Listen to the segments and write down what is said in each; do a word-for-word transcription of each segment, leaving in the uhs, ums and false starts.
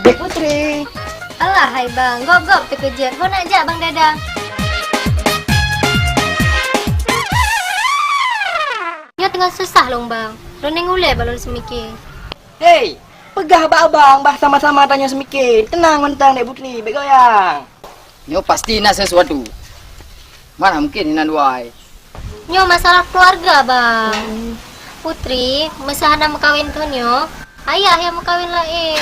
Dek Putri. Alah hai bang, gob-gob teukeujot. Ho nak jak bang Dadang? Nyoe teungoh susah lôn bang. Lôn nyang ulèe bak lôn seumike. Hei, peugah bak abang bah sama-sama tanyoe seumike. Teunang mantong Dek Putri, bèk goyang. Nyoe pasti na sesuatu. Mana mungkin inan dua ai. Nyoe masalah keluarga, Bang. Putri, meuseu hana meukawen thon nyoe, ayah nyang meukawen laén.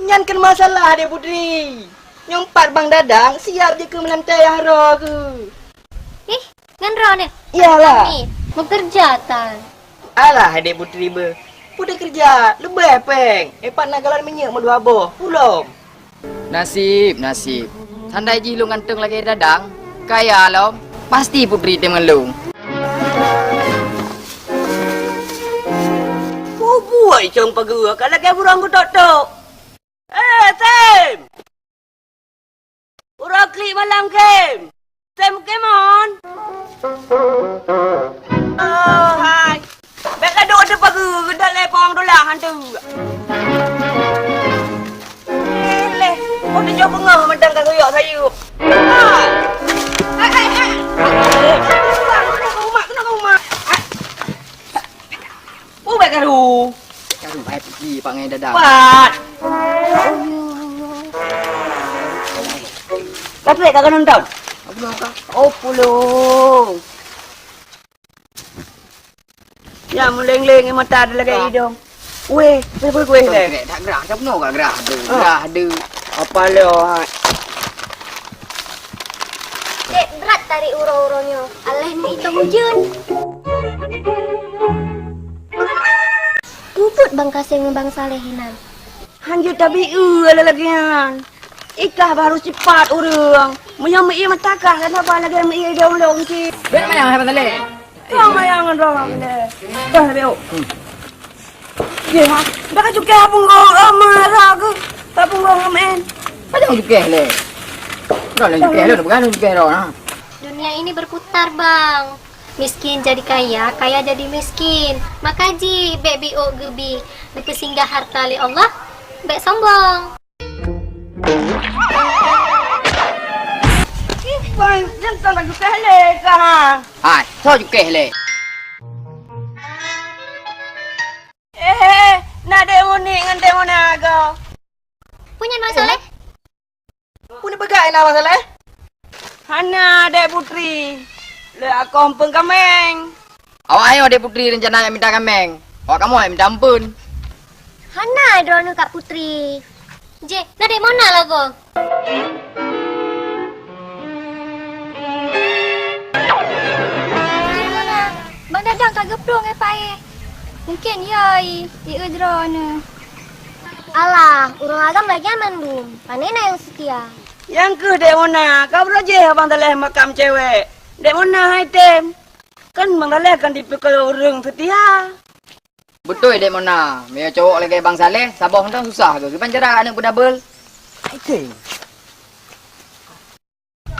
Nyan kon masalah, Dek Putri. Nyoe pat Bang Dadang siap jikeu meulantèe ayah droe keuh. Ih, ngon droeneuh? Iyalah. Kami meukeureuja tan. Alah, Dek Putri beuh. Peue teukeureuja, leubeh péng. Ipat na galon minyeuk meudua boh. Pulom. Nasib, nasib. Tandai jih lôn ganteng lagèe Dadang, kaya lom, pasti Putri tem ngon lôn. Peue buet cong pageue ka lagèe burông geutok-tok. Eh, Tem! Uroe klik malam game. Tem kemon. Oh, hai. Bèk ka duek ateueh pageue, geudak lé pawang dolah hantu. Eh, leh. Oh, tujoh beungoh mantong ka geuyok sayup. Hai. Hai, hai, hai. Keunoe ka umak, keunoe ka umak. Hai. Ubé karu. Karu hai pigi pangai dadang. Pat. Tapi ka nonton. Apa ka? Oh, pulung. Ya, meuleng-leng mata ada lagi hidung. Weh, weh, weh, weh, leh. Tak gerah, tak penuh ka gerah tu. Ah. Gerah tu. Apa lo, ha? Cek brat tarik uroe-uroe nyoe. Alah ni itu hujan. Puput Bang Kasem ngon Bang Saleh inan. Hanjeuet tabi eu ala lagèe nyan. Ikah baru sipat ureueng. Meunyoe meuié mata kah, kenapa lagèe meuié idong lôn cit? Bèk mayang hai Bang Saleh. Kau mayang ngon droe deh. Bah beu. Ye ha. Dah ka cukai punggong, oh, marah ke? Tak punggong ngemen. Ada cukai le. Dah le cukai le, bukan cukai dah. Dunia ini berputar, Bang. Miskin jadi kaya, kaya jadi miskin. Maka ji bèk biôk geubi, geupeusinggah harta lé Allah, bèk sombong. Ih, Bang, jangan tak jukéh lé kah? Hai, soe jukéh lé? Eh, na dek Muni ngon dek Mona go. Punya masalah? Peue neupeugah na masalah? Hana, Dek Putri. Lé akoh eumpung kaméng. Awak ayo Dek Putri rencana jak mita kaméng. Awak kamoe jak mita eumpun. Hana droeneuh Kak Putri. Jeh, na Dek Mona lagoe. Jeh Mona, Bang Dadang ka geuplueng eh paéh. Mungken ya i, i droeneuh. Alah, ureueng agam lagèe mandum. Pane na nyang seutia? Nyang keuh Dek Mona, ka beurajih Abang Saleh makam cewek. Dek Mona hai tem. Kan Bang Saleh kan tipikal ureueng seutia. Beutôi Dek Mona, meunyoe cowok lagèe Bang Saleh, saboh mantong susah geuh. Kiban cara aneuk beudabel. Hai tem.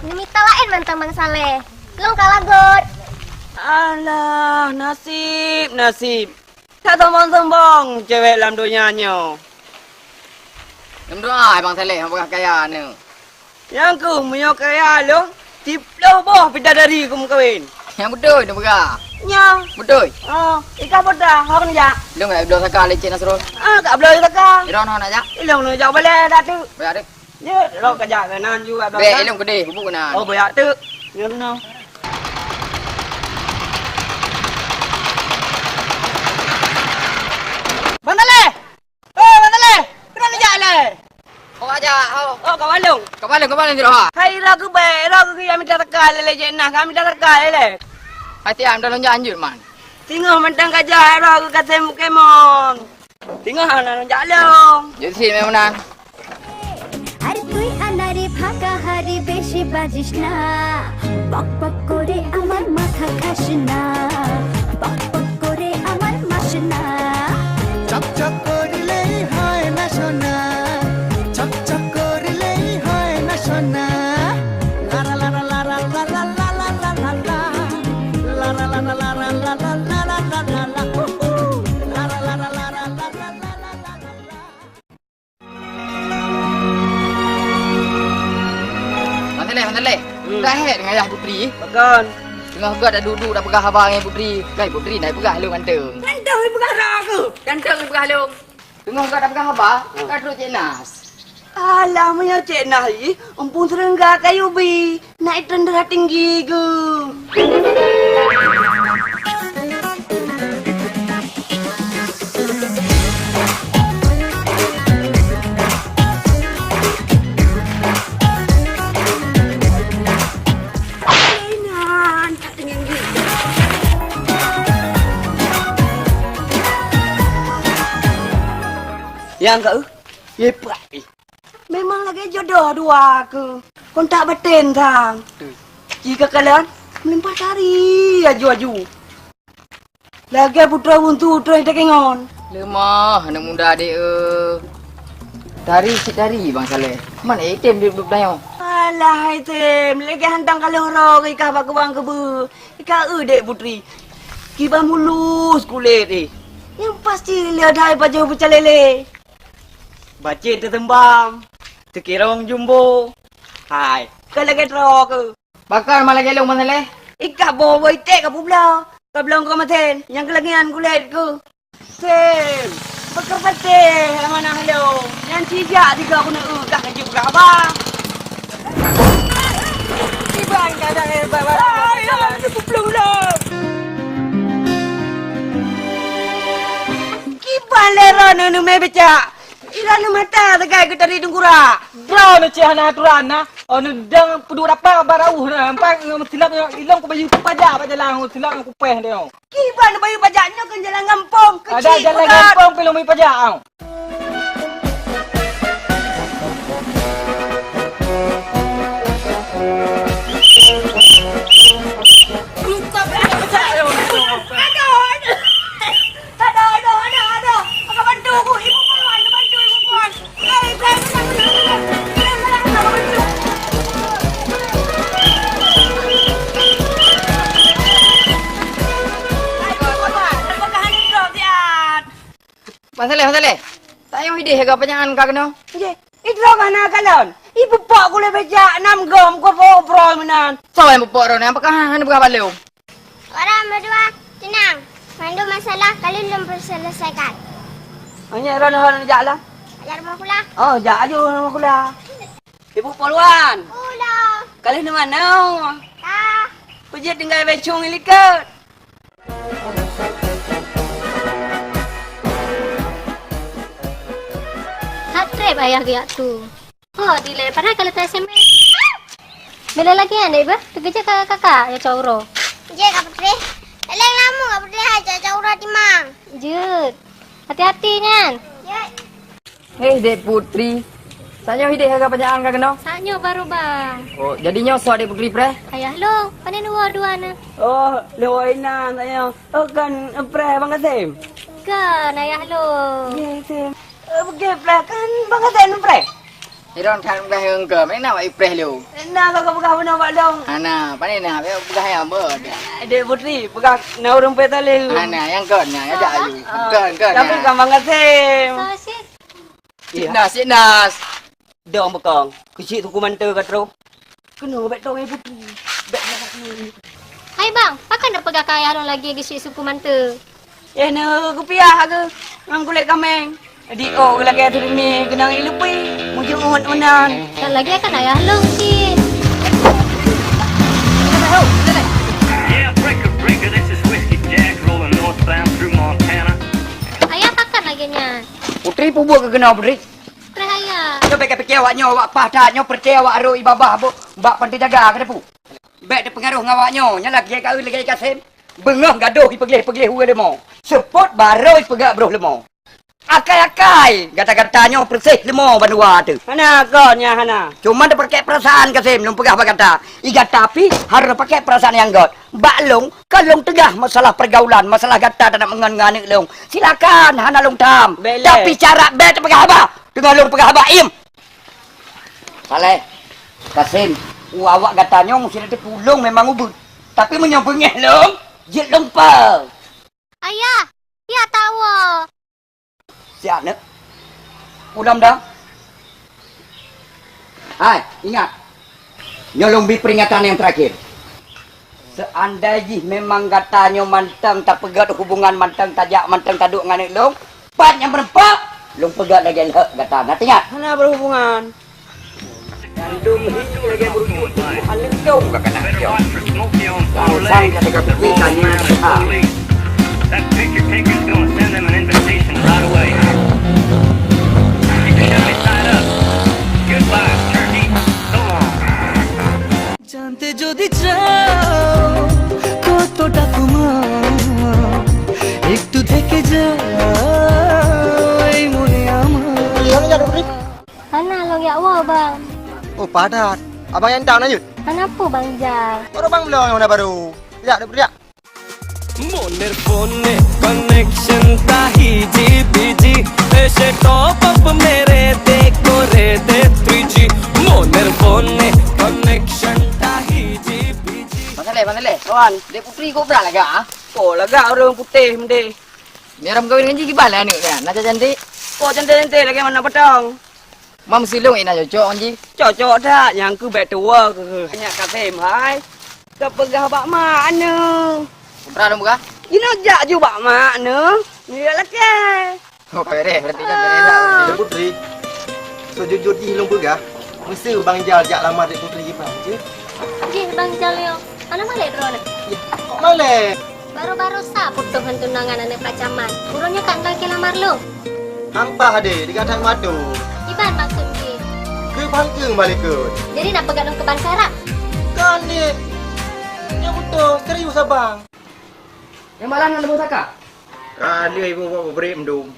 Neumita laén mantong Bang Saleh. Lôn ka lagot. Alah, nasib, nasib. That sombong-sombong cewek lam donya nyoe. Lôn doa Bang Saleh, Bang kaya aneuk. Nyang keuh meunyoe kaya lôn, siplôh boh bidadari kumeukawen. Nyang beutôi neupeugah. Nyoe. Beutôi. Oh, ikah bota, hok neujak. Lôn jak bloe saka lé Cik Nasrul. Ah, kak bloe saka. Droeneuh hana jak? Ilôn neujak balèe dak tu. Bèk dak. Jeuet, lôn kajak keunan ju bak Bèk, ilôn keudeh, bubuk keunan. Oh, beuyak teuk. Nyoe keunoe. Bang Saleh! Oh, Bang Saleh! Keunoe neujak lé? Oh, ajak, oh. Oh, ka balong. Ka balong, ka balong jroh, ha? Hai, ira keubèe, ira keu ya mita teuka lé, lé jeuet nah, ka mita teuka lé, lé. Hai, tiam, dah lonjak anjut, man. Singoh mantong kajak, ira keu kasem Pokemon. Singoh hana lôn jak lôn. Jadi si memang nan. আর তুই আনারে ফাঁকা হারি বেশি বাজিস না, বক বক করে আমার মাথা খাস না, বক বক করে আমার মাস না। চকচক করলেই হয় না সোনা, চকচক করলেই হয় না সোনা। লারা লারা লারা লারা লারা লারা। লারা লারা লারা লারা লারা লারা। লারা লারা লারা লারা লারা লারা। Hek dengan ayah Putri. Pakon? Teungoh gata duek-duek tapeugah haba ngon Putri. Kai Putri, na peugah lôn ganteng. Ganteng peugah droe keuh. Ganteng peugah lôn. Teungoh gata peugah haba, ka trok Cek Nas. Alah, meunyoe Cek Nas jih, eumpung seureuengga kayu bi, na item darah tinggi geuh. Nyang ka, eh? Ye prak, eh. Memang lagèe jodoh dua keuh. Kontak baten sang. Jika kalian melimpah tari aju-aju. Lagèe putra buntu troh teukengon. Leumah aneuk muda deh, eh. Tari cit tari, Bang Saleh. Man item di dup tanyoe. Alah, item. Lagèe hantang ka lheueh roe ikah bak keubang keubeue. Ikah eu dek Putri. Kiban mulus kulét, eh. Nyang pasti lé dai pajoh peucalele. Bacén teuseumbang, teukirong jumbo. Hai, ka lagèe droe keuh. Pakon ma lagèe lôn, Bang Saleh? Ikah boh-boh iték ka peubloe, ka blong ka masen, nyang keulagian kulét keuh. Sem, beukeupatéh amanah lôn, nyan cijak tiga keuneuk eu kah keuju kah ba. Kiban ka dah hebat, hebat. Ai, ai, ai, kuplong lom. Kiban lé droeneuh neumè becak. Iran mata sagai geutari teungkurak. Droeneuh cit hana aturan na. Oh, neudang peuduek rapa barauh na. Empat, eh, silap, eh, ilong kubayeue pajak bak jalan, silap kupéh dia. Kiban bayeue pajak nyoe kan jalan gampông, ada keuchik jalan bukan? Gampông pih lôn bayeue pajak, au. Aduh, aduh. Aduh, aduh, aduh, aduh. Akan bantu ku, ibu puan, bantu ibu puan. Ai, saya menang, menang, menang. Saya menang, menang, menang. Aduh, aduh, aduh. Bang Saleh, Bang Saleh. Tanyoe idéh hareuga pajangan ka keunoe. Nggih. Idroe ka na kalon. Ipupok gulée becak nam gom ko po uproe meunan. Soe nyang pupok droeneuh? Apakah hana peugah bak lôn? Orang berdua tenang. Mandum masalah ka lheueh lôn peuselesaikan. Nyan droeneuh jak lah. Ajar rumah kula. Oh, jak aju rumah kula. Ibu Polwan. Kula. Ka lheueh neuman nyoe? Ka. Peujeuet tinggai bacong likot. Hat treb ayah geujak tu. Ho, dilée padahai ka leuet S M S. Bila lagi aneuk beuh, teukeujak ka kakak ya cak uroe. Jeuet Kak Putri. Eleng lama Kak Putri hai cak uroe timang. Jeuet. Hati-hati nyan. Jeuet. Hei, Dek Putri. Saat nyoe hidéh ka pajangan ka keunoe? Saat nyoe baru, Bang. Oh, jadi nyoe soe Dek Putri preh? Ayah lôn, pane neuwoe dua na. Oh, lôn woe inan saat nyoe. Oh, kan preh Bang Kasim? Kan, ayah lôn. Ye, Sim. Eh, beuge preh kan Bang Kasim preh? Idong that preh engkau, mana nak preh lu? Nah, kau peugah beuna bak lôn. Ana, pane na, peugah nyang beude. Dek Putri, peugah na ureueng peuet tali. Ana, nyang kon, nyang ajak ayu. Ah. Kon, kon. Tapi kan Bang Kasim. Soe cit? Iya. Nas, cit Nas. Dong beukong, keuchik suku manteu ka troh. Keunoe bèk tong hai Putri. Bèk na. Hai bang, pakon neupeugah keu ayah lôn lagèe keuchik suku manteu? Eh, na kupiah keuh ngon kulét kaméng. Di oh lagèe tu mi keunong ilupi, mujung umat unan. Kan lagèe kan ayah lôn cit. Yeah, breaker, breaker, this is Whiskey Jack rolling northbound through Montana. Ayah pakon lagèe nyan? Putri pubuet keu keunoe, Putri. Preh ayah. Nyoe bèk kapike awak nyoe, awak paih that nyoe peureute awak rhot i babah bak panti jaga ka teupeu. Bèk teupeungaroh ngon awak nyoe, nyan lagèe ka lagèe Kasim. Beungoh gadôh ipeugleh-peugleh ureueng leumo. Seupôt barô ipeugah broh leumo. Akai-akai, gata-gata nyoe peureuseh leumo bandua teuh. Hana kon nyan hana. Cuma teupeukek peurasaan Kasim lôn peugah bak gata. I gata pih harôh pakek peurasaan nyang göt. Bak lôn, ka lôn teugah masalah pergaulan, masalah gata tanak meungon ngon aneuk lôn. Silakan, hana lôn tham. Tapi cara bèk teupeugah haba. Teungoh lôn peugah haba, iem. Saleh, Kasim, u awak gata nyoe musti na teupeu lôn memang ubeut. Tapi meunyoe beungéh lôn, jeuet lôn peue. Ayah, ya tawoe. Siap, Neuk. Pulang dah. Hai, ingat. Nyoe lôn bri peringatan nyang terakhir. Seandai jih memang gata nyoe mantong tapeugét hubungan, mantong tajak, mantong taduek ngon aneuk lôn, pat nyang meureumpok, lôn peugét lagèe lheueh gata. Na teuingat? Hana berhubungan. Gandum hi lagèe beurujut tuboh aneuk lôn. Bukan kena jawab. Langsung kata kata tanya. That picture taker's gonna send them an invitation right away. You can shut me side up. Goodbye, turkey. So long. জানতে যদি চাও কতটা তোমার, একটু থেকে যাও এই মনে আমার। Hana lôn jak woe, Bang. Oh, padat. Abang nyang dang na jeuet? Hana peue, Bang Jal. Baru bang bloe nyang warna baru. Jak, dek Putri, jak. মনের ফোনে কানেকশন তাহি জিবি জি, এসে টপ আপ মেরে দে করে দে থ্রি জি। মনের ফোনে কানেকশন তাহি জিবি জি। Bang Saleh, Bang Saleh. Wan. Dek Putri kok brat lagak, ah? Oh, lagak ureueng putéh meudeh. Ni ram kawin ngon jih kiban lah aneuk nyan. Na cantik. Oh, cantik-cantik lagèe mana batang. Mam silong ina cocok ngon jih. Cocok that, nyang keuh bèk tuwoe keuh. Nyak ka tem hai. Ka peugah bak mak neuh. Peue lôn peugah? Jinoe jak ju bak mak neuh. Nyak lakèe. Oh, ka beres, berarti kan beres lah. Dek Putri, seujujur jih lôn peugah, meuseu Bang Jal jak lamar Dek Putri kiban, cit? Jih, Bang Jal nyoe. Hana malèe droeneuh? Yah, kok malèe? Baru-baru sa putôh ngon tunangan aneuk Pak Camat. Uroe nyoe ka lakèe lamar lôn. Hampah deh, digadat madu. Kiban maksud jih? Keu bangkeue malèe keu. Jadi na peugah lôn keu bansa rab? Kon, Dek. Nyoe beutôi, serius abang. Nyang malam ngon lembu saka? Ka lheueh ibu bawa bubrik mendung.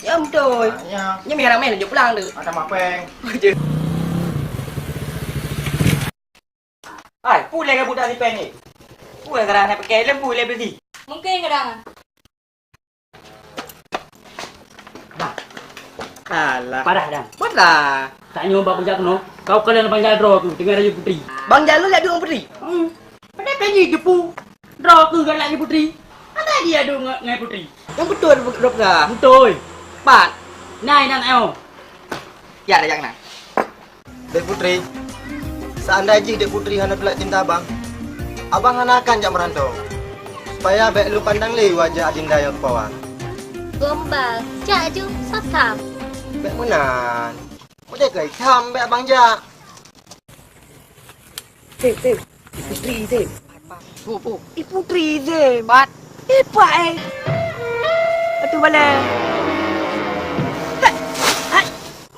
Ya beutôi. Nyoe mie ramè lanjut pulang tu. Ada mapeng. Hai, peue lé ka budak sipèng ni? Peue kadang hana pakai lembu lé beli? Mungkin kadang. Bah. Alah. Padah dah. Buatlah. Tak nyoe bak bujak keunoe. Kau kalian Bang Jal droe tu dengan Raja Putri. Bang Jal lôn jak duek ngon Putri? Hmm. Padahai kan jih jepu. Droe keuh galak ngon Putri. Padahai dia duek ngon, ngon Putri. Nyang beutôi droe peugah. Beutôi. Pat. Nai nan ayo. Ya, dah jak keunan. Dek Putri, seandai jih Dek Putri hana teulat cinta abang, abang hana akan jak meurantô. Supaya bèk lôn pandang lé wajah adinda nyang rupawan. Gombal, jak ju, soe tham. Bèk meunan. Meudeh keu itam bèk abang jak. Tém, tém. Putri tém. Pu, pu. Ih, Putri tém. Pat. Ih, pak, eh. Atu balai. Tak. Hai.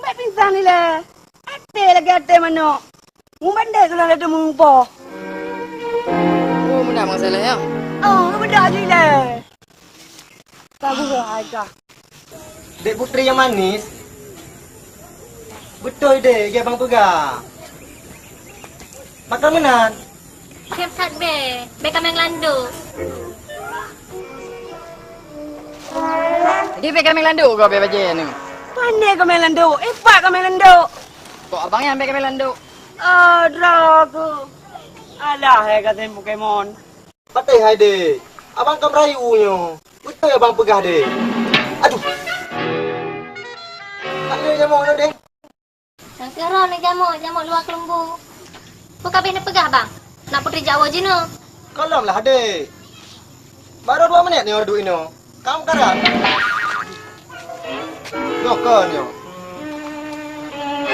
Bèk pingsan ni lah. Até lagèe até manok. Mubandai tu dah ada mumpoh. Oh, meunan masalah, ya? Oh, bedak je lah. Bagus lah, Aika. Dek Putri nyang manis. Beutôi deh, lagèe abang peugah. Pakon meunan? Sép that bèe, bèe kaméng landô. Jadi bèe kaméng landô gob bèe bajèe nyoe? Pandai kaméng landô, eh, pat kaméng landô. Kok abang nyang bèe kaméng landô? Ah, droe keuh. Alah, hai ka tem Pokemon. Patéh hai deh. Abang ka meurayeuk nyoe. Beutôi abang peugah deh. Aduh. Tak lé jamok nyoe deh. Nyang keurau ni jamok, jamok luwa keulumbu. Peue ka abéh neupeugah bang? Nak Putri jak woe jinoe. Kalon lah deh. Baru dua menit nyoe duek inoe. Kam karat. Nyoe kon nyoe.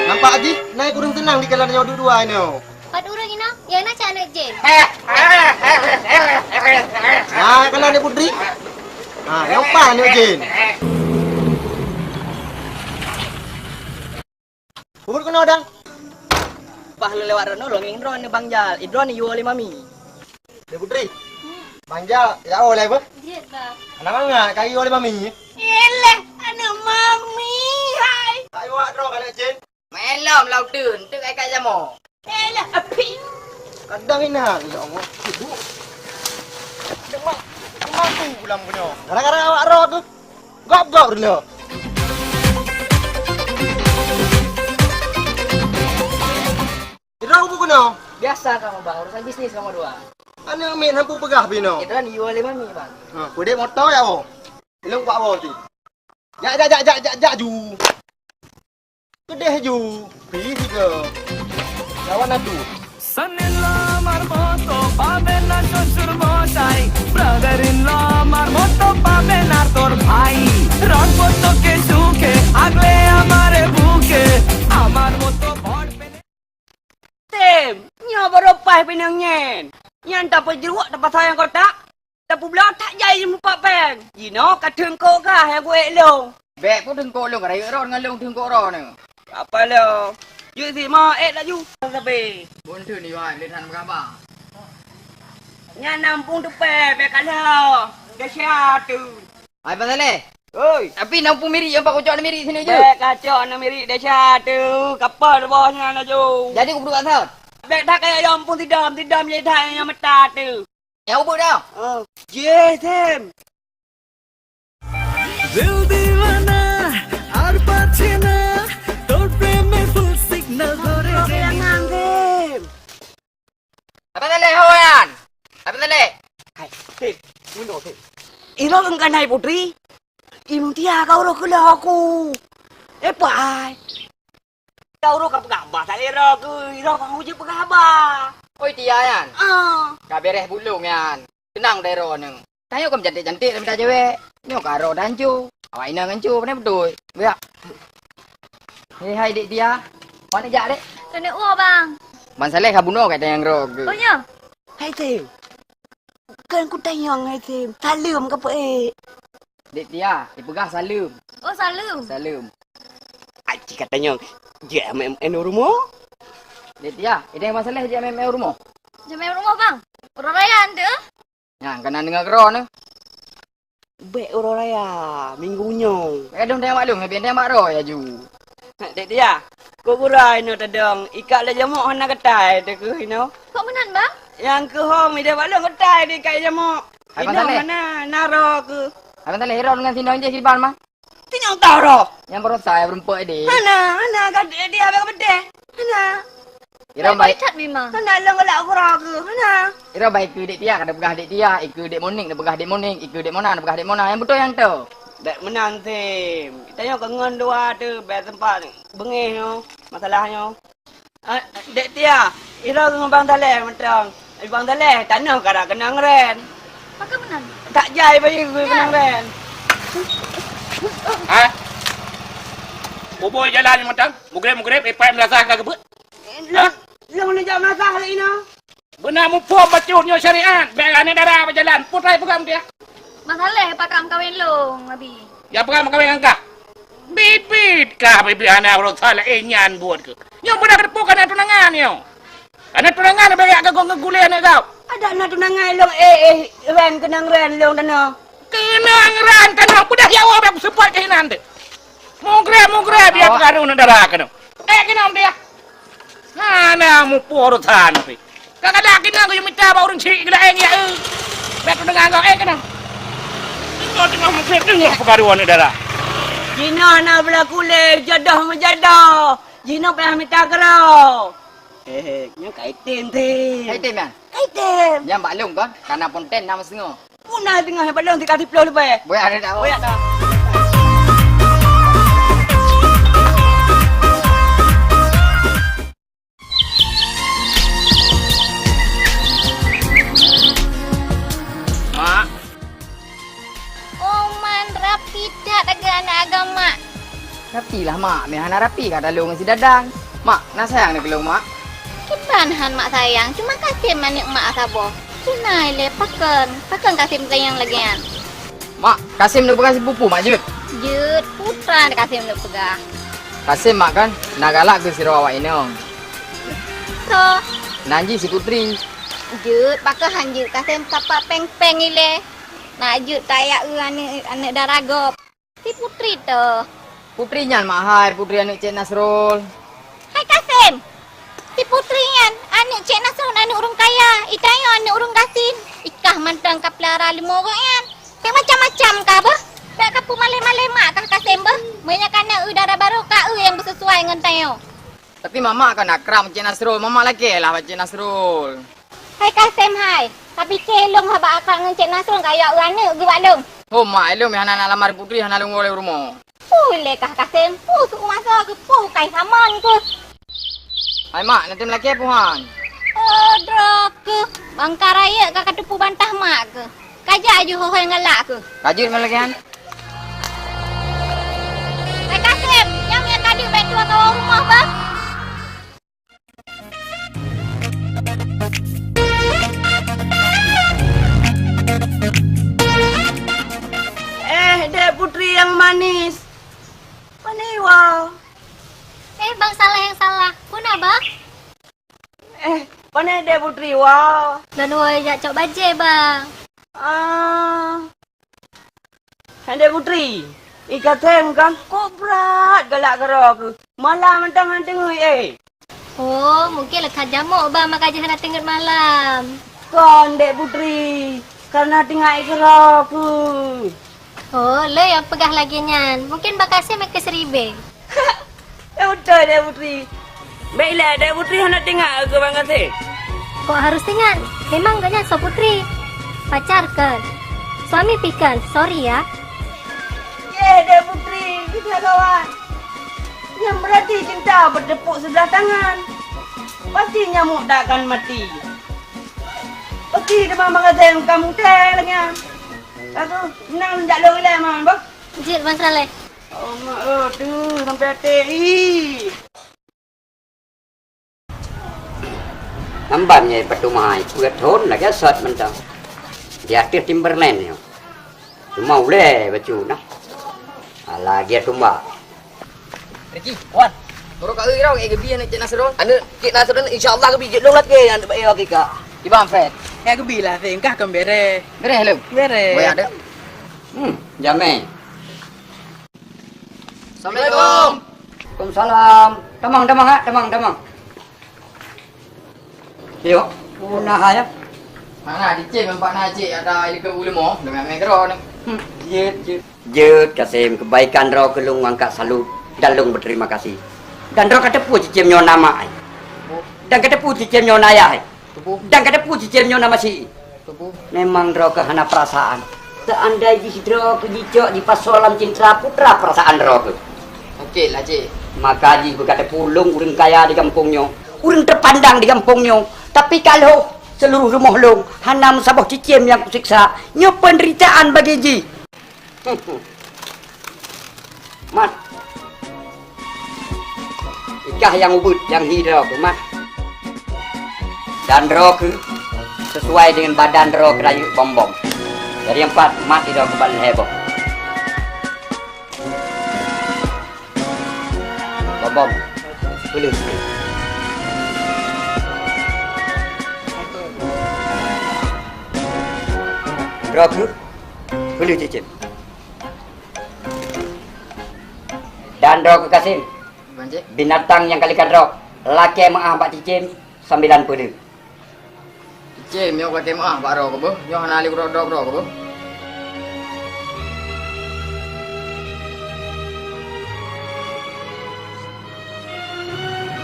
Nampak jih, nai kureueng seunang dikalan nyoe duek dua inoe. Pat ureueng inoe, ya na cak aneuk jén. Ah, kana aneuk Putri. Ah, nyang pat aneuk jén. Bubur keunoe dang. Bah lôn lewat droeneuh, lôn ngieng droeneuh Bang Jal. Idroeneuh yue lé Mami. Dek Putri. Bang Jal, ya oh lai beuh. Jeuet, Bang. Anak mangat, kari yue lé Mami. Elah, aneuk Mami, hai. Tak yue droe ka lé jén. Main lom lau teun, teuk ai ka jamok. Elah, api. Kadang ina, ya Allah. Ibu. Demak, demak tu pulang punya. Gara-gara awak roh tu. Gop-gop dulu. Ira ubu kena. Biasa kamu bang, urusan bisnis kamu dua. Aneuk miet hampu peugah bino. Itu kan yue lé Mami bang. Ha, peude motor ya oh. Ilong pak bos tu. Jak jak jak jak jak jak ju. Keudeh ju, pi sigoe. Lawan adu. Son-in-law আমার মতো পাবে না শ্বশুর মশাই, brother-in-law আমার মতো পাবে না তোর ভাই। রাখবো তোকে সুখে, আগলে আমার বুকে, আমার মতো বর পেলে। Tem, nyoe baroe paih pinang nyan. Nyan tapeujruek tapasang nyang kotak. Tapubloe that jai jimupat péng. Jinoe ka teungkok gah nyang kuék lôn. Bék peue teungkok lôn, ka rayeuk droe ngon lôn teungkok droeneuh. Apa lôn? Jeuet si ma ék laju. Sabe. Bonteuen ni wai, lé that meugaba. Nyan nampung teupée, bék ka lheueh. Desya tu. Hai Bang Saleh. Oi. Tapi nampung mirit nyang pakai ucok mirit sini je. Bék kacok na mirit desya tu. Kapal boh nyan laju. Jadi kupeugah sot. Bék that kaya nyang pun sidam, sidam je that nyang meuta tu. Nyang ubit dah. Oh. Jih, Tem. দিল দিওয়ানা আর বাঁচে না, তোর প্রেমে ফুল সিগন্যাল ধরে। Apa yang nganggem? Apa Saleh, ho nyan? Apa Saleh? Hai, Tem, mundur, Tem. Iro engkan hai Putri. Imutia kau roh keulah aku. Eh, pai. Kau roh ka peugah bah, tak lé roh keu, roh keu jeuet peugah bah. Oi, Tia nyan. Ah. Ka beres bulong nyan. Tenang deh roh neu. Tanyoe ka meucantik-cantik lam mita cewek. Nyoe ka roh dan cu. Awak inong ngan cu, pandai beutôi. Beak. Hei, hai, Dek Tia. Awak neujak, Dek? Keuneuk woe, Bang. Bang Saleh ka bunoe ka tanyong roh keu. Oh, nyo? Hai, Tem. Kan kutanyong, hai, Tem. Saleuem ka peuék? Dek Tia, ipeugah saleuem. Oh, saleuem. Saleuem. Aci ka tanyong, jeuet M M N u rumoh? Dek Tia, ideh Bang Saleh jeuet M M N u rumoh? Jeuet M M N u rumoh, Bang? Uroe raya, Anteuk? Nyan, ka na deungoe keudroe nyoe. Bék uroe raya, minggu nyoe. Bék dong teuh bak lôn, leubeh teuh bak roe laju. Dek Tia, kok gura inoe tadong, ikak lé jamok hana geutai teuh keuh inoe. Kok meunan, Bang? Nyang keuh hom ideh bak lôn geutai di ikak jamok. Hai, Bang Saleh. Inoe hana, na roe keuh. Hai, Bang Saleh, Iro ngon Sindong jih kiban, Ma? Ti nyang tau roh. Nyang barosa nyang beureumpok ideh. Hana, hana, ka di, di abang beudeh. Hana. Iro baik. Baik that, Bima. Hana lôn galak uroe keuh. Hana. Iro baik keu Dek Tia, ka neupeugah Dek Tia, ikeue Dek Monik, neupeugah Dek Monik, ikeue Dek Mona, neupeugah Dek Mona. Nyang beutôi nyang toe. Bék meunan, Tem. Tanyoe ka ngon dua teuh, bék teumpat beungéh nyoe, masalah nyoe. Ah, Dek Tia, Iro ngon Bang Saleh mantong. Bang Saleh, tanoh ka rab keunong ren. Pakon meunan? Tak jai bayeue keunong ren. Ha? Buboi jalan mantong, mugreb-mugreb, ipai meulasah ka geubeuet. Lôn, lôn neujak meulasah lé inoe. Beuna muphom bacut nyoe syariat, bék aneuk dara bak jalan. Peue tai peugah meudia? Bang Saleh pakam kawén lôn, Abi. Nyang peugah meukawen ngon kah? Bit-bit kah bit-bit hana urosan laén nyan buet keuh. Nyoe beuna keuteupue kana tunangan nyoe. Kana tunangan bèk jak kagong keu gulèe aneuk gob. Adak na tunangan lôn, eh, eh, ran keunong ran lôn tanoh. Keunong ran tanoh, beudah ya Allah bèk seupôt keuh inan teuh. Mugreb-mugreb ya peukaru aneuk dara keunoe. Eh, keunong dia. Hana muphom urosan pih. Kadang-kadang keunong geuyue mita bak ureueng chik geulaén ya, eh. Bèk kudeungoe, eh, keunong. Engkau teungoh meugreb, teungoh peukaru aneuk dara. Jinoe na beulaku lé jodoh meujodoh. Jinoe payah mita keudroe. He, he, nyan ka item, Tem. Ka item nyan? Ka item. Nyan bak lôn kon, kana ponten na meuseungoh. Puna teungoh bak lôn tika siplôh leubeh. Boya ada tak? Boya tak? Mak. Oh, man, rapi that agak aneuk agam, Mak. Rapi lah, Mak. Meuhana rapi ka talô ngon si Dadang. Mak, na sayang na keu lôn, Mak? Kiban han Mak sayang, cuma Kasem aneuk Mak saboh. Keuhai lé pakon, pakon Kasem sayang lagèe nyan? Mak, Kasem neupeugah sipupu, Mak, jeuet? Jeuet, peue teuma Kasem neupeugah. Kasem, Mak, kan na galak keu sidroe awak inong. Soe? Nan jih si Putri. Jeuet, pakon han jeuet, Kasem sapat péng-péng ilèe. Na jeuet tajak eu aneuk, aneuk dara gob. Si Putri toh? Putri nyan, Mak, hai, Putri aneuk Cék Nasrul. Hai Kasem! Si Putri nyan aneuk Cék Nasrul, aneuk ureueng kaya, itanyoe aneuk ureueng gasien. Ikah mantong ka peulara leumo gobnyan. Bèk macam-macam kah beuh. Bèk ka peumalèh-malèh mak kah Kasem beuh. Meunyo kana eu dara barô ka eu nyang beuseusuai ngon tanyoe. Tapi mamak kan akrab ngon Cék Nasrul, mamak lakèe lah bak Cék Nasrul. Hai Kasem hai, tapike lôn haba akrab ngon Cék Nasrul kajak eu aneuk geuh bak lôn. Ho mak, ilôn hana na lamar Putri hana lôn woe lé u rumoh. Peue lé kah Kasem, peue su masa keuh, peue kai saman keuh. Hai mak, na tem lakèe peue han? Oh, droe keuh, bangka rayeuk ka kateupeue bantah mak keuh. Kajak ju ho-ho nyang galak keuh. Ka jeuet meulagèe nyan. Hai Kasem, nyang, nyang ka jeuet bèk tuha kawoe rumoh bah. Eh, Dek Putri yang manis. Pane woe? Eh, Bang Saleh yang salah. Peue na, Bang? Eh, pane Dek Putri woe? Lôn woe jak cok bajèe, Bang. Ah. Hai Dek Putri, i Kasem kan kok brat galak keudroe keuh. Malam mantong hana teungeut, eh. Oh, mungkin leukat jamok, Bang, maka jih hana teungeut malam. Kon, Dek Putri, karena tinggai keudroe keuh. Oh, le nyang peugah lagèe nyan. Mungkin Bang Kasem nyang keu siribèe. Eh, beutôi, Dek Putri. Bèk ilèe, Dek Putri hana teuingat keu Bang Kasem? Kok harus teuingat? Memang gobnyan soe Putri? Pacar kon? Suami pih kon? Sorry ya. Yeh, Dek Putri, kita kawan. Yang berarti cinta bertepuk sebelah tangan. Pasti nyamuk tak akan mati. Pasti teuma Bang Kasem kamu teh lagi. Aku nang jak lôn ilèe, Man, boh. Jeuet, Bang Saleh. Oh, mak, oh, tu sampai até, ih. Namban nyai peutumai, peuet thon lagèe sot mantong. Di ateueh Timberland nyoe. Cuma ulèe bacut nah. Alah, lagèe tumbak. Ricky, Wan. Baru ka eu, eh, geubi aneuk Cik Nasrul. Aneuk Cik Nasrul, insya Allah geubi jeuet lôn lakèe aneuk bak, eh, Kika. Iban Fred. Ya geubi lah, Seng, kah kon bèrèh. Bèrèh lôn? Bèrèh. Boya deh. Hmm, jamèe. Assalamualaikum. Waalaikumsalam. Tamong, tamong, ha, tamong, tamong. Yo, puna hai. Mana cicém nampak na cik ada ileuka ulama dengan mengkero ni. Hmm, jeuet, jeuet. Jeuet, Kasem, kebaikan droe keuh lôn angkat salut dan lôn berterima kasih. Dan droe ka teupeu cicém nyoe na mak ai. Dan ka teupeu cicém nyoe na ayah ai. Dan ka teupeu cicém nyoe na masie. Memang droe keuh hana perasaan. Seandai jih droe keuh jicok jipasoe lam cintra putra perasaan droe keuh. Oke lah, Cik. Maka jih beuka teupeu lôn ureueng kaya di gampông nyoe, ureueng terpandang di gampông nyoe. Tapi ka lheueh seluruh rumoh lôn hana meusaboh cicém nyang kusiksa. Nyoe penderitaan bagi jih. Mat. Ikah nyang ubit, nyang hi droe keuh, mat. Dan droe keuh sesuai dengan badan droe keuh rayeuk bom-bom. Jadi empat, mat droe keuh ban lhèe boh. Bom-bom. Peuleuh. Droe keuh. Peuleuh cicém. Dan droe keuh Kasem, binatang nyang ka leuka droe, lakèe meu'ah bak cicém sambilan peuleuh. Cicém nyoe lakèe meu'ah bak droe keuh beuh, nyoe hana lé droe-droe keuh beuh.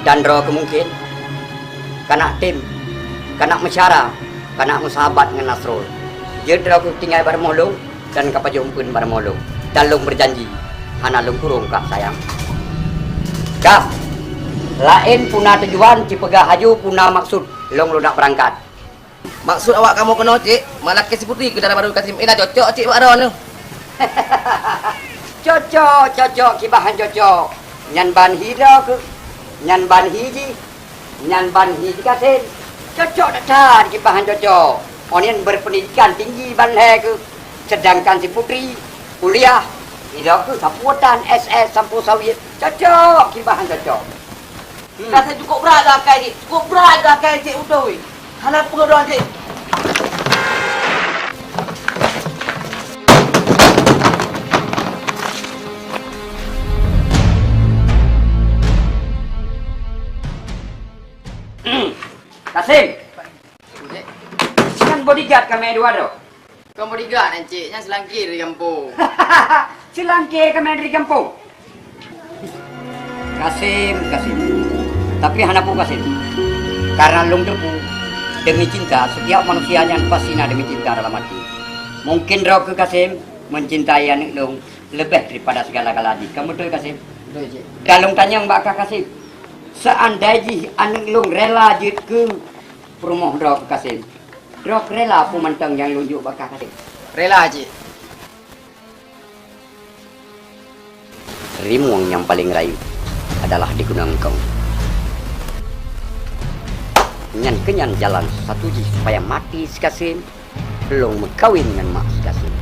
Dan droe keuh mungken ka na tem, ka na meusyara, ka na meusahabat ngon Nasrul. Jeuet droe keuh tinggai bak rumoh lôn dan ka pajoh eumpeuen bak rumoh lôn. Dan lôn beujanji hana lôn kurông kah sayang. Kah, laén puna tujuan, cipeugah aju puna maksud lôn, lôn nak beurangkat. Maksud awak kamoe keunoe, Cik, malakèe si Putri keu dara barô Kasem, ina cocok, Cik, bak droeneuh. Cocok, cocok, kiban han cocok. Nyan ban hi droe keuh, nyan ban hi jih, nyan ban hi jih Kasem. Cocok that-that, kiban han cocok. Awaknyan berpendidikan tinggi ban lhèe keuh. Sedangkan si Putri kuliah, hi droe keuh sapeue tan S S sampoe sawit. Cocok, kiban han cocok. Hmm. Rasa cukup brat geuh akai, Cik. Cukup brat geuh akai, Cik, beutôi. Hana peue droe, Cik. Kasem. Nyan bodyguard kami dua tu. Kon bodyguard nyan, Cik, nyan seulangkir di gampông. Seulangkir kami dari gampông. Kasem, Kasem. Tapi hana peue Kasem. Karena lôn teupeu, demi cinta, setiap manusia nyan pasti na demi cinta dalam hati. Mungkin droe keuh Kasem mencintai aneuk lôn lebih daripada segala-gala jih. Kamu beutôi, Kasem? Beutôi, Cik. Dan lôn tanyong bak kah, Kasem. Seandai jih aneuk lôn rela jeuet keu Peurumoh droe keu Kasem. Droe rela peue mantong nyang lôn jok bak kah Kasem. Rela cit. Rimueng nyang paleng rayeuk adalah di gunong kong. Nyan keunyan jalan satu jih supaya maté si Kasem, lôn meukawen ngon mak si Kasem.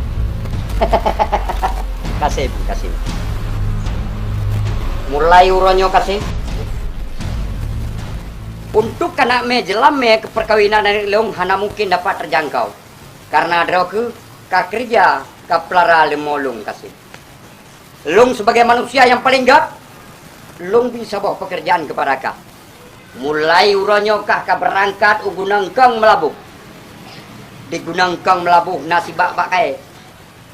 Kasem, Kasem. Mulai uroe nyoe Kasem, untuk keuneuk mé jeulam mé keu peukawinan aneuk lôn hana mungken dapat teujangkau, kareuna droe kheueh ka keureuja ka peulara leumo lôn Kasem. Lôn sibagai manusia nyang paleng göt, lôn bri saboh peukeurajaan keupada kah. Mulai uroe nyoe kah ka beurangkat u gunong kong Meulaboh. Di gunong kong Meulaboh na sibak bak kayèe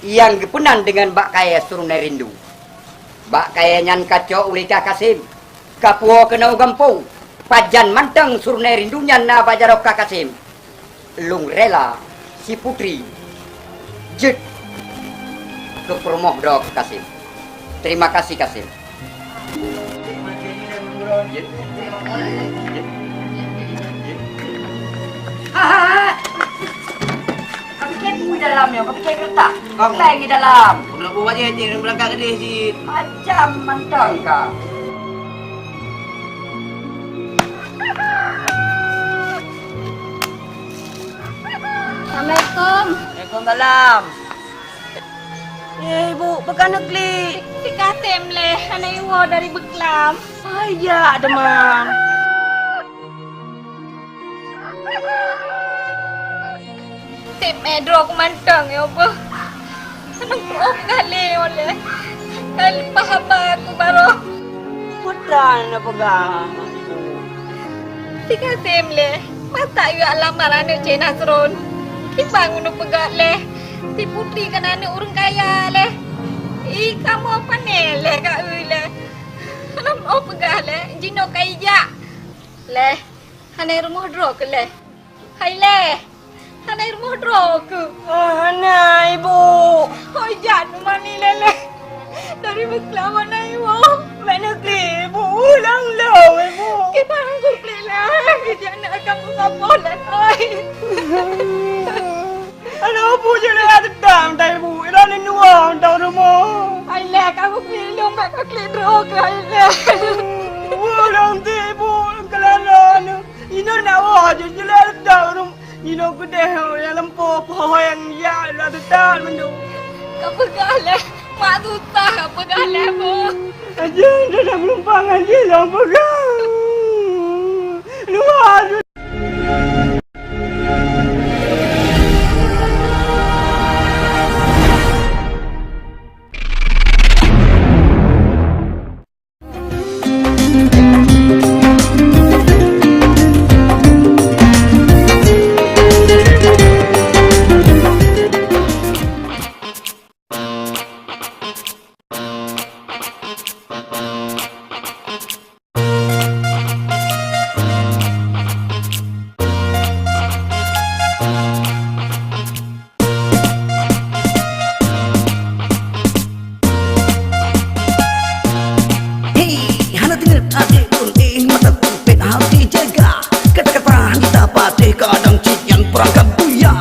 nyang geupeunan deungon bak kayèe Seurunoe Rindu. Bak kayèe nyan ka cok ulèe kah Kasem, ka puwoe keunoe u gampông. Pajan mantong Seurunoe Rindu nyan na bak jaroe kah Kasem. Lôn rela si Putri jeuet keu peurumoh droe keu Kasem. Terima kasih Kasem. Ka pike peue dalam nyoe? Ka pike keureutah? Bang. Lagi dalam. Udah buat je, je berangkat ke dia, Cik. Macam mantong kau. Assalamualaikum. Waalaikumsalam. Eh, Ibu, peue ka neuklik? Si Kasem lé, hana iwoe dari beuklam. Ayah, teman. Seb mé droe keu mantong nyoe beuh. Aneuëk peuôh galé oleh. Ka leupah haba keu baroe. Peue tan na peugah? Si Kasem lé, masa yue lamar aneuëk Cek Nasrul? Kiban keuneuk peugah lé, si Putri kan aneuëk ureuëng kaya lé. Ih, kamoe pané lé ka eu lé. Hana meuôh peugah lé, jinoe ka ijak. Lé, hana rumoh droe keu lé. Hai lé, hana rumoh droe keu? Ah, hana, Ibu. Hôi jak teumani lé lé. Dari beuklam hana iwoe. Bèk neuklik, Ibu. Ulang lom, Ibu. Kiban keu klik lé. Keu jak na akan meusaboh lé, hôi. Aneuk bu jeuet lagèe teutang tai bu, iran nua tau rumoh. Hai lé, ka bukli lôn bèk ka klik droe keu hai lé. Ulôn ti bu keulala neu. Inoe na woe jeuet jeulaih tau rum. Inoe keudeh nyang lampu pohong jak la teutang mandum. Ka peugah lé, mak susah ka peugah lé bu. Aja dah meulumpang aja nyang peugah. Luar. Hei, hana teungeut até pun, eh, mata kupet hati jaga. Kata-kata hana tapatéh, kadang cit nyan peurangkap buya.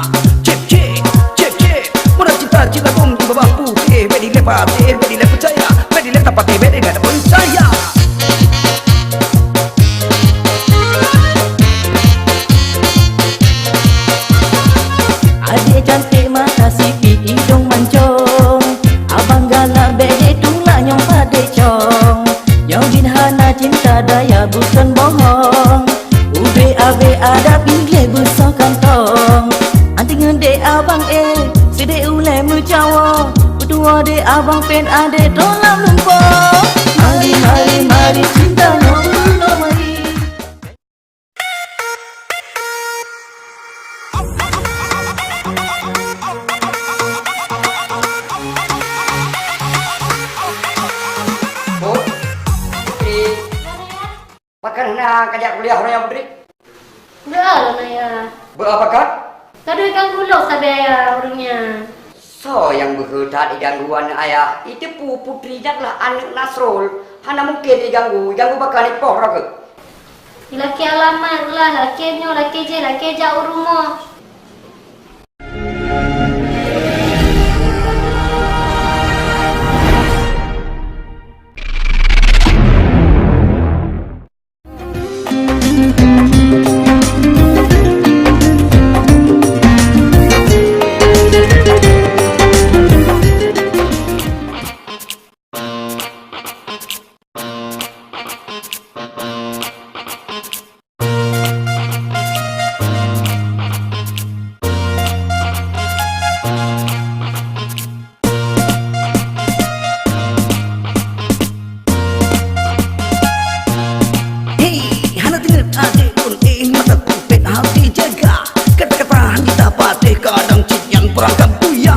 Cep, cep, cep, cep. Meunan cinta cit lagom di babah putéh, bèk dilèe patéh, bèk dilèe peucaya, bèk dilèe tapatéh, bèk dilèe tapeucaya. Adék cantik mata sipit idong mancong, abang galak bèk jitulak nyang padé cong. Nyang jin hana cinta daya bukon bohong. Ubé abé adat Inggléh beusoe kantong. Anti ngeudék abang eh, sidék ulèe meucawoe. Peutuwoe dék abang pèn adék droe lam lumpoe. Mari, mari, mari cinta nyoe meunoe mari. Bu, Putri. Pakon hana kajak kuliah uroe nyoe, Putri? Beu lôn ayah. Beu apa kah? Ka deuh ganggu lôn sabe ayah uroe nyoe. Soe nyang beuhe that iganggu aneuk ayah? Iteupeue Putri nyan adalah aneuk Nasrul. Hana mungken iganggu, iganggu pakon ipoh droe keuh. Lakée alamat lah, lakée nyoe, lakée jéh, lakée jak u rumoh. Hei, hana deungoe até pun, eh, mata kupet hati jaga. Kata-kata hana tapatéh, kadang cit nyan peurangkap buya.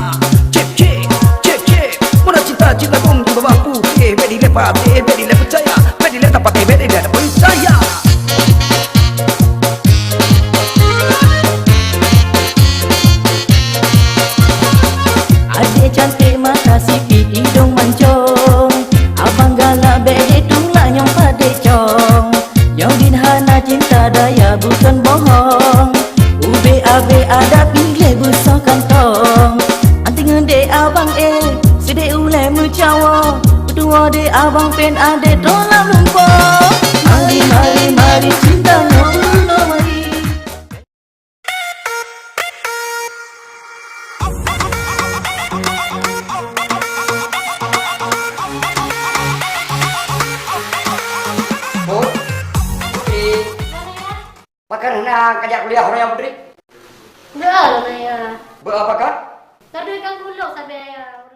Cek, cek, cek, cek. Meunan cinta, cinta bom di bawah putih. Bedi lepat, eh, bedi lepat percaya. Bedi lepat, eh, bedi lepat percaya. Adik cantik mata sipit hidung mancong, abang galak bék hitung lanyong padé cong. Nyoe bin hana cinta daya bukon bohong, ubé abé adat pinggléh beusoh kantong. Anting ngon dek abang eh, sidek ulée meucawa, peutuwoe dek abang pen adé tolak lumpoe. Mari, mari, mari, cinta nyoe uroe mari. Putri, pakon hana kajak kuliah uroe nyoe, Putri? Ndak lôn, Ayah. Beu apa kah? Ka deuh ganggu lôn sabe, Ayah.